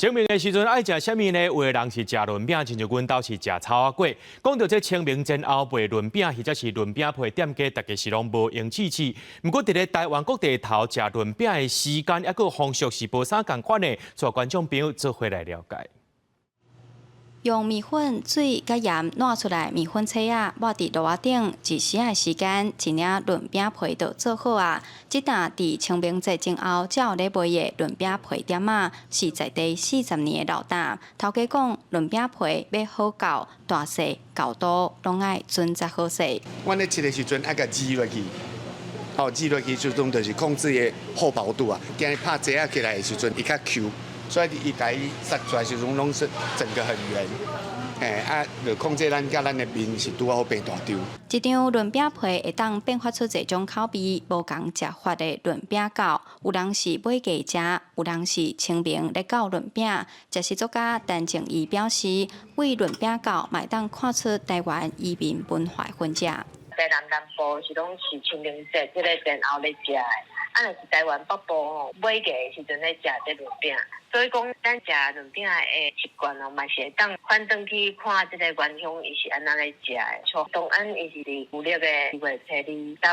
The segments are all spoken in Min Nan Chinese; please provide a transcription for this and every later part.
清明的時陣愛食啥物呢？有的人是食潤餅，親像阮兜是食草仔粿。講到這清明前後賣潤餅，或者是潤餅皮店家，大家是攏無閒試試。毋過佇咧台灣各地頭食潤餅的時間，抑閣風俗是無啥仝款的，帶觀眾朋友做伙來了解。用麵粉、水佮鹽搦出來麵粉脆仔，抹佇爐仔頂，一時仔的時間，一領潤餅皮就做好矣。這檔佇清明節前後才有咧賣的潤餅皮點仔，是在地40年的老檔。頭家講，潤餅皮欲好厚、大細、厚度，攏愛準則好勢。阮咧切的時陣愛共折落去，吼，折落去就當就是控制的厚薄度啊。驚伊拍褶仔起來的時陣，伊較 Q。所以伊共伊殺出來時陣，攏是整個很圓，嘿啊，就控制咱佮咱的面是拄好變大張。一張潤餅皮會當變化出濟種口味，無仝食法的潤餅餃，有人是買雞食，有人是清明咧鉸潤餅。食食作家陳靜怡表示，為潤餅餃嘛會當看出台灣移民文化痕跡。台南南部是攏是清明節這個前後咧食的，啊若是台灣北部吼，尾牙的時陣咧食這潤餅，所以講咱食潤餅的習慣哦，嘛是會當翻轉去看這個原鄉伊是按怎咧食的。像東安伊是佇舊曆的二月初二、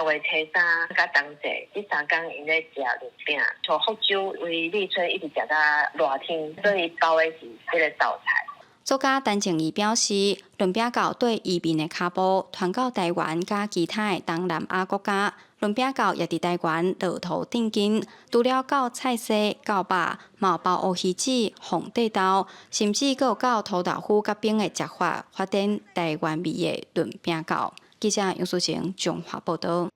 六月初三佮冬至這三工𪜶咧食潤餅。像福州為立春一直食到熱天，所以包的是這個豆菜。作家陳靜怡表示，潤餅餃綴移民的跤步傳到台灣佮其他的東南亞國家，潤餅餃也佇台灣落土鎮根。除了鉸菜絲、鉸肉，嘛有包烏魚子、鳳蝶豆，甚至閣有鉸塗豆腐佮冰的食法，發展台灣味的潤餅餃。記者楊淑晴綜合報導。